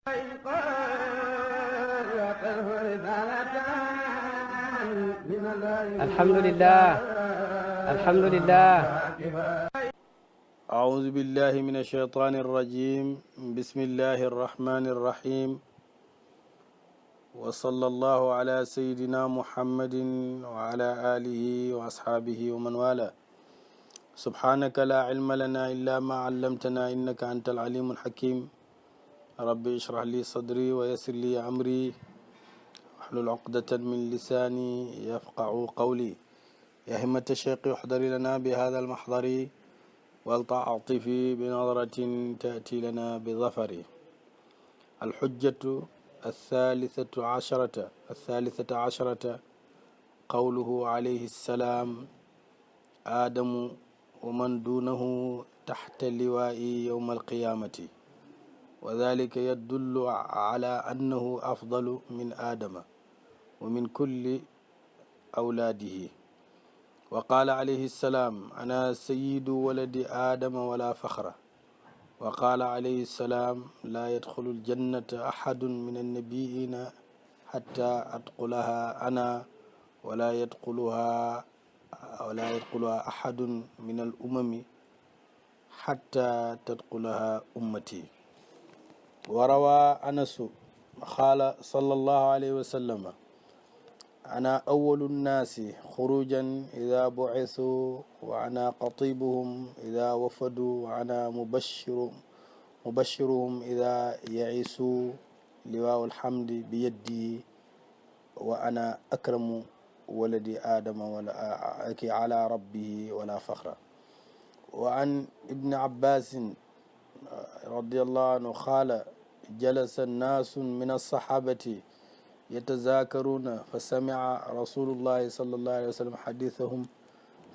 الحمد لله الحمد لله. أعوذ بالله من الشيطان الرجيم. بسم الله الرحمن الرحيم. وصلى الله على سيدنا محمد وعلى آله وأصحابه ومن والاه. سبحانك لا علم لنا إلا ما علمتنا إنك أنت العليم الحكيم. ربي اشرح لي صدري ويسر لي أمري واحلل عقدة من لساني يفقه قولي. يا همة الشيخ احضر لنا بهذا المحضر ولتعطفي بنظرة تأتي لنا بظفر. الحجة الثالثة عشرة قوله عليه السلام: آدم ومن دونه تحت اللواء يوم القيامة. وذلك يدل على أنه أفضل من آدم ومن كل أولاده. وقال عليه السلام: أنا سيد ولد آدم ولا فخر. وقال عليه السلام: لا يدخل الجنة أحد من النبيين حتى أدخلها أنا ولا يدخلها أحد من الأمم حتى تدخلها أمتي. وروى أنس قال صلى الله عليه وسلم: أنا أول الناس خروجا إذا بعثوا وأنا قطيبهم إذا وفدوا وأنا مبشرهم إذا يعيسوا لواء الحمد بيدي وأنا أكرم ولد آدم على ربه ولا فخر. وعن ابن عباس رضي الله عنه قال: جلس الناس من الصحابة يتذاكرون فسمع رسول الله صلى الله عليه وسلم حديثهم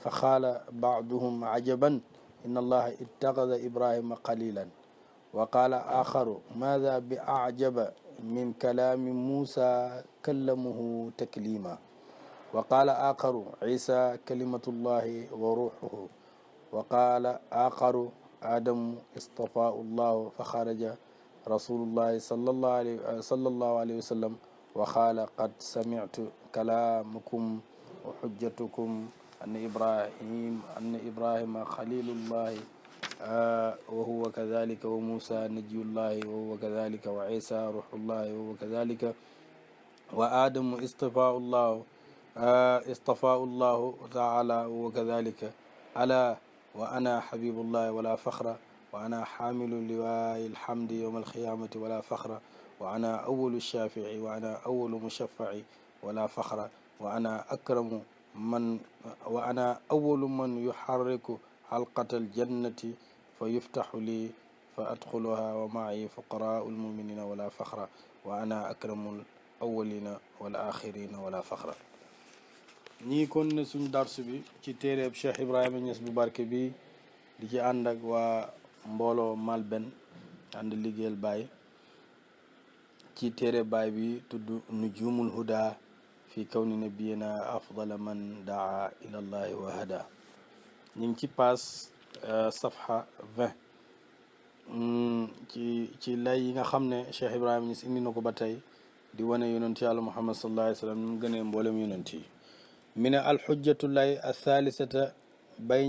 فقال بعضهم: عجبا إن الله اتخذ إبراهيم قليلا. وقال آخر: ماذا بأعجب من كلام موسى كلمه تكليما. وقال آخر: عيسى كلمة الله وروحه. وقال آخر: آدم اصطفاه الله فخرج رسول الله صلى الله عليه وسلم وقال: قد سمعت كلامكم وحجتكم أن إبراهيم خليل الله وهو كذلك، وموسى نجي الله وهو كذلك، وعيسى روح الله وهو كذلك، وآدم اصطفاه الله تعالى وهو كذلك. ألا وأنا حبيب الله ولا فخر، وأنا حامل لواء الحمد يوم القيامة ولا فخر، وأنا أول الشافع وأنا أول مشفع ولا فخر، وأنا أول من يحرك حلقة الجنة فيفتح لي فأدخلها ومعي فقراء المؤمنين ولا فخر، وأنا أكرم الأولين والآخرين ولا فخر. ñii kon ne suñ darsu bi ci téereeb Cheikh Ibrahima Niass bu barke bi di ci ànd ak waa mbooloo Malben ànd liggéeyal Baay ci téere Baay bi tudd Nujumul Huda fi kawni nabiyina afdala man daa ila llahi wa hada. ñu ngi ci paas safha 20 ci lay yi nga xam ne Cheikh Ibrahima Niass indi na ko ba tey di wane yonent yàlla Muhammad sallallahu alayhi wa sallam mu gënee mboolem yonent yi. mi ne alxujjatu lay athalisata bay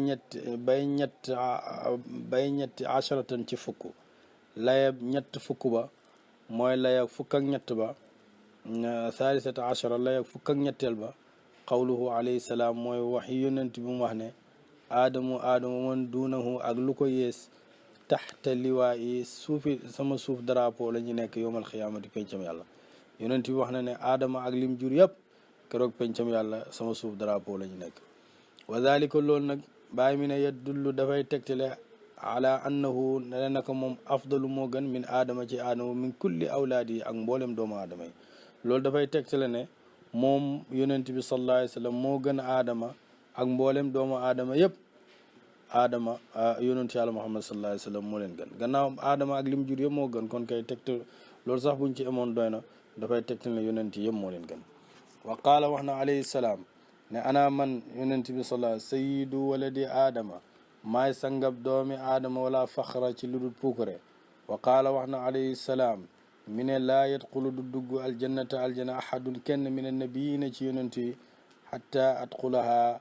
ñetti asharatan ci fukk. layab ñett fukk ba mooy layab fukk ak ñett ba thalisata ashara layab fukk ak ñetteel ba qawluhu alayhi salaam mooy wax yi yonent bi mu wax ne aadamu man duunahu ak lu ko yées taxta liwaa yi suufi sama suuf drapeau la ñu nekk yowmal xiyaamati pencam yàlla. yonent bi wax na ne aadama ak lim jur yëpp keroog pencam yàlla sama suuf drapeau la ñu nekk. wa dalika loolu nag bàyyi mi ne yadullu dafay tegtale ala annahu ne naka moom afdalu moo gën min aadama ci aadama min kulli awlaad yi ak mboolem doomu aadama yi. loolu dafay tegtale ne moom yonent bi sallallahu alayhi wa sallam moo gën aadama ak mboolem doomu aadama yëpp. aadama yonent yàlla Muhammad sallallahu alayhi wa sallam moo leen gën gannaaw aadama ak lim jur yëpp moo gën kon kay tegtal loolu sax buñ ci amoon doy na dafay tegtal ne yonent yëpp moo leen gën. wa qaala wax na alayhi salaam ne ana man yonent bi sallallahu sayyidu waladi aadama maay sangab doomi aadama wala faxra ci lu dul puukare. wa qaala wax na alayhi salaam mi ne laa yadxulu du dugg aljannata aljana ahadun kenn min annabiyiina ci yonent yi xatta adxulaha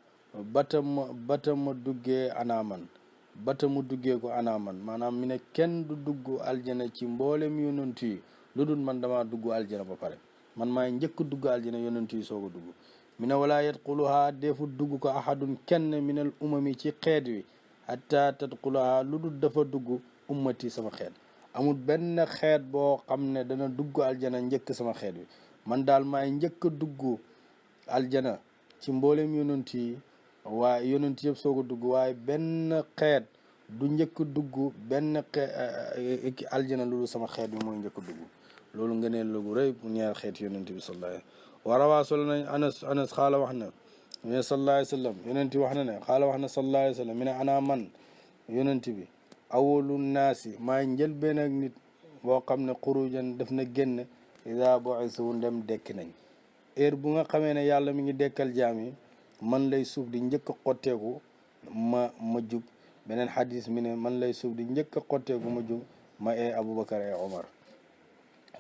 bata ma duggee anaaman bata mu duggee ko anaaman maanaam mi ne kenn du dugg aljana ci mboolem yonent yi lu dul man dama dugg aljana ba pare man maay njëkk dugg aljana yonent yi soog a dugg mi ne walaa yadxuluha defu dugg ko ahadun kenn min al umami ci xeet wi xatta tadxulaha lu dul dafa dugg ummati sama xeet amul benn xeet boo xam ne dana dugg aljana njëkk sama xeet wi man daal maay njëkk dugg aljana ci mboolem yonent yi waaye yonent yëpp soog a dugg waaye benn xeet du njëkk dugg benn aljana loolu sama xeet bi mooy njëkk dugg loolu nga ne lugu rëy bu ñaar xeet yonent bi sallallahu alayhi wa rawaa solo nañ anas xaala wax na ne sallallahu alayhi wa sallam yonent wax na ne xaala wax na sallallahu alayhi wa sallam mi ne ana man yonent bi awalu naasi maay njëlbeen ak nit boo xam ne xurujan daf na génn ida bu'isu ndem dekki nañ heure bu nga xamee ne yàlla mi ngi dekkal jaam yi man lay suuf di njëkk a xotteeku ma jug beneen xadis mi ne man lay suuf di njëkk a xotteeku ma jug ma Aboubacar Omar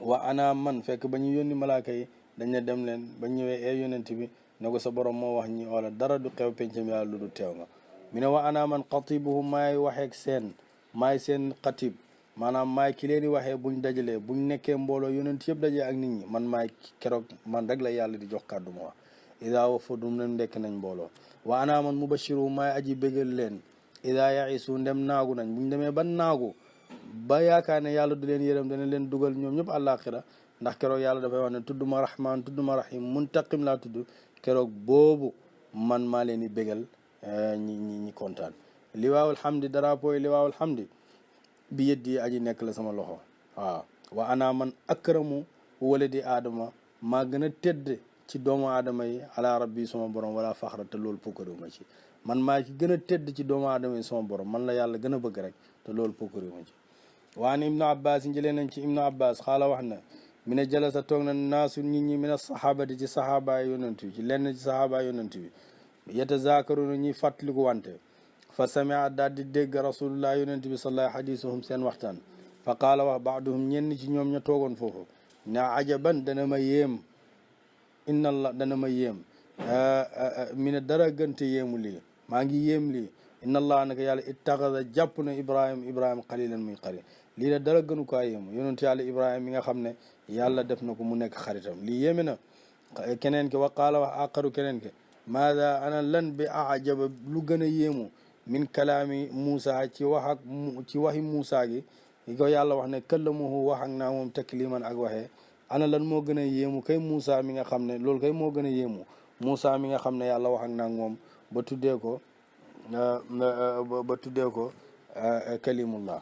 wa ana man fekk ba ñu yónni malaaka yi dañ ne dem leen ba ñëwee yonent bi ne ko sa borom moo wax ñi wala dara du xew pencam yàlla lu du teew nga mi ne wa ana man xatibuhum maay waxeeg seen maay seen xatib maanaam maay ki leen di waxee buñ dajalee buñ nekkee mbooloo yonent yëpp dajee ak nit ñi man maay keroog man rek la yàlla di jox kàddu ma wax ida wafadum nem ndekk nañ mbooloo wa ana man mubashiru maay aji bégal leen ida yaisu ndem naagu nañ buñ demee ba naagu ba yaakaar ne yàlla du leen yërëm dana leen dugal ñoom ñëpp àllaaxira ndax keroog yàlla dafay wax ne tudd ma rahman tudd ma rahim muntaqim laa tudd keroog boobu man maa leen di bégal ñi kontaan liwaawul hamdi drapeau yi liwaawul hamdi bi yëddi aji nekk la sama loxo waaw wa ana man akramu waladi aadama maa gën a tedd ci doomu aadama yi ala rabbi sama borom wala faxra te loolu pukkariwu ma ci man maa ki gën a tedd ci doomu aadama yi sama borom man la yàlla gën a bëgg rek te loolu pukkariwu ma ci waan ibnu abbas yi jëlee nañ ci ibnu abbas xaala wax na mi ne jalasa toog na naasu nit ñi min sahabati ci sahaaba yonent bi ci lenn ci sahaaba yonent bi yatazakaruna ñuy fàttaliku wante fa samia daal di dégg rasulullah yonent bi sallallahu hadisuhum seen waxtaan fa qaala wax baaduhum ñenn ci ñoom ña toogoon foofu na ajaban dana ma yéem inna allah dana ma yéem mi ne dara gënte yéemu lii maa ngi yéem lii inna allah naka yàlla ittaxada jàpp na ibrahim xalilan muy xarit lii la dara gënu kaa yéemu yonent yàlla ibrahim mi nga xam ne yàlla def na ko mu nekk xaritam lii yéeme na keneen ke wa qaala wax aqaru keneen ke maada ana lan bi ajaba lu gën a yéemu min kalaami Moussa ci waxi Moussa gi ko yàlla wax ne kallamuhu wax ak naa moom takliman ak waxee ana lan moo gën a yéemu kay Moussa mi nga xam ne loolu kay moo gën a yéemu Moussa mi nga xam ne yàlla wax ak naa moom ba tuddee ko kalimullah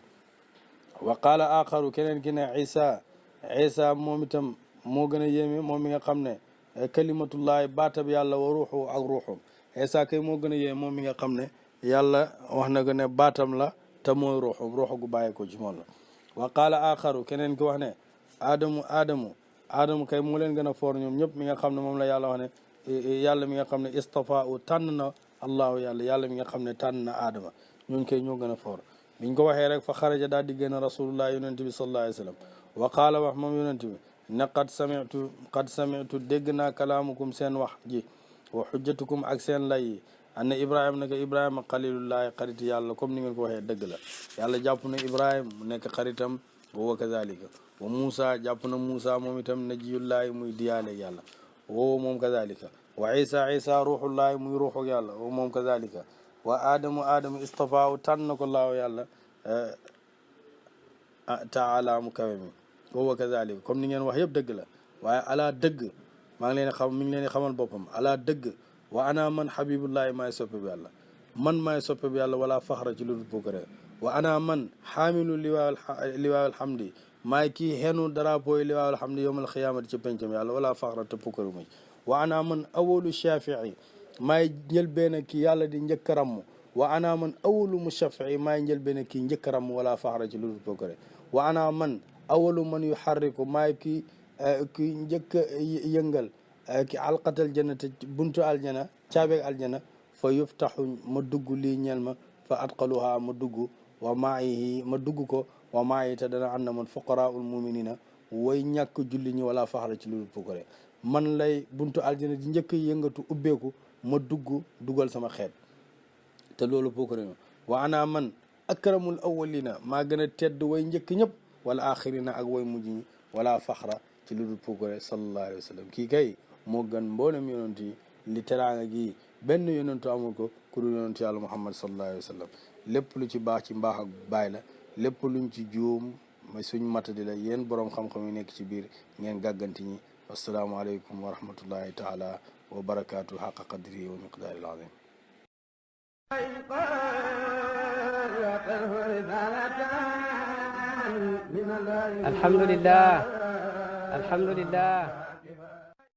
wa qaala axaru keneen ki ne isa moom itam moo gën a yéeme moom mi nga xam ne kalimatullahi baatab yàlla wa ruuxu ak ruuxum isa kay moo gën a yéeme moom mi nga xam ne yàlla wax na ko ne baatam la te mooy ruuxum ruuxu gu bàyyi ko ci moom la wa qaala axaru keneen ki wax ne aadamu kay moo leen gën a foor ñoom ñëpp mi nga xam ne moom la yàlla wax ne yàlla mi nga xam ne istafa u tànn na allahu yàlla mi nga xam ne tànn na aadama ñooñ koy ñoo gën a foor biñ ko waxee rek fa xaraja daal di génn rasulullah yonent bi sallallahu alayhi wa sallam wa qaala wax moom yonent bi ne qad samitu dégg naa kalaamukum seen wax ji wa xujjatukum ak seen lay yi anna ibrahima naka ibrahima xalilullahi xarit yàlla comme ni ngeen ko waxee dëgg la yàlla jàpp na ibrahima mu nekk xaritam wa kazalika wa Moussa jàpp na Moussa moom itam najiyullahi muy diyaaleeg yàlla wo moom kazalika wa isa ruuxullahi muy ruuxu yàlla wo moom kazalika wa aadamu istafaahu tànn na ko laaw yàlla taala mu kawe mi wa kazalika comme ni ngeen wax yëpp dëgg la waaye ala dëgg maa ngi leen xam mi ngi leen xamal boppam ala dëgg wa ana man habibullahi maay soppe bi yàlla man maay soppe bi yàlla wala faxra ci lu dul puukare wa ana man xaamilu liwaawal hamdi maay kii xenu drapeau yi liwaawal hamdi yowmal xiyaamati ci pencam yàlla wala faxra te puukare muy wa ana man awalu shafii maay njël benn kii yàlla di njëkk a ramm wa ana man awalu mushafii maay njël benn kii njëkk a ramm wala faxra ci lu dul puukare wa ana man awalu man yuxarriku maay kii njëkk a yëngal ki alqatal jannata buntu aljana caabeeg aljana fa yuftaxu ma dugg lii ñeel ma fa atqaluha ma dugg wa maayihi ma dugg ko wa maayi te dana ànd man fuqaraul muminina way ñàkk julli ñi wala faxra ci lu dul puukare man lay buntu aljana di njëkk yëngatu ubbeeku ma dugal sama xeet te loolu puukare wa ana man akramul awwalina maa gën a tedd way njëkk ñëpp wala axirina ak way mujj ñi wala faxra ci lu dul puukare sallallahu alayhi wa sallam kii kay moo gën mboolem yonent yi li teraanga gi benn yonentu amul ko ku dul yonentu yàlla muhammad sallallahu alayhi wa sallam lépp lu ci baax ci mbaax ak baay la lépp luñ ci juum mooy suñ matadi la yéen boroom xam-xam yi nekk ci biir ngeen gàgganti ñi asalaamaaleykum wa rahmatullahi taala wa barakaatu xaqa qadri wa miqdaari al-azim alhamdulillah alhamdulillah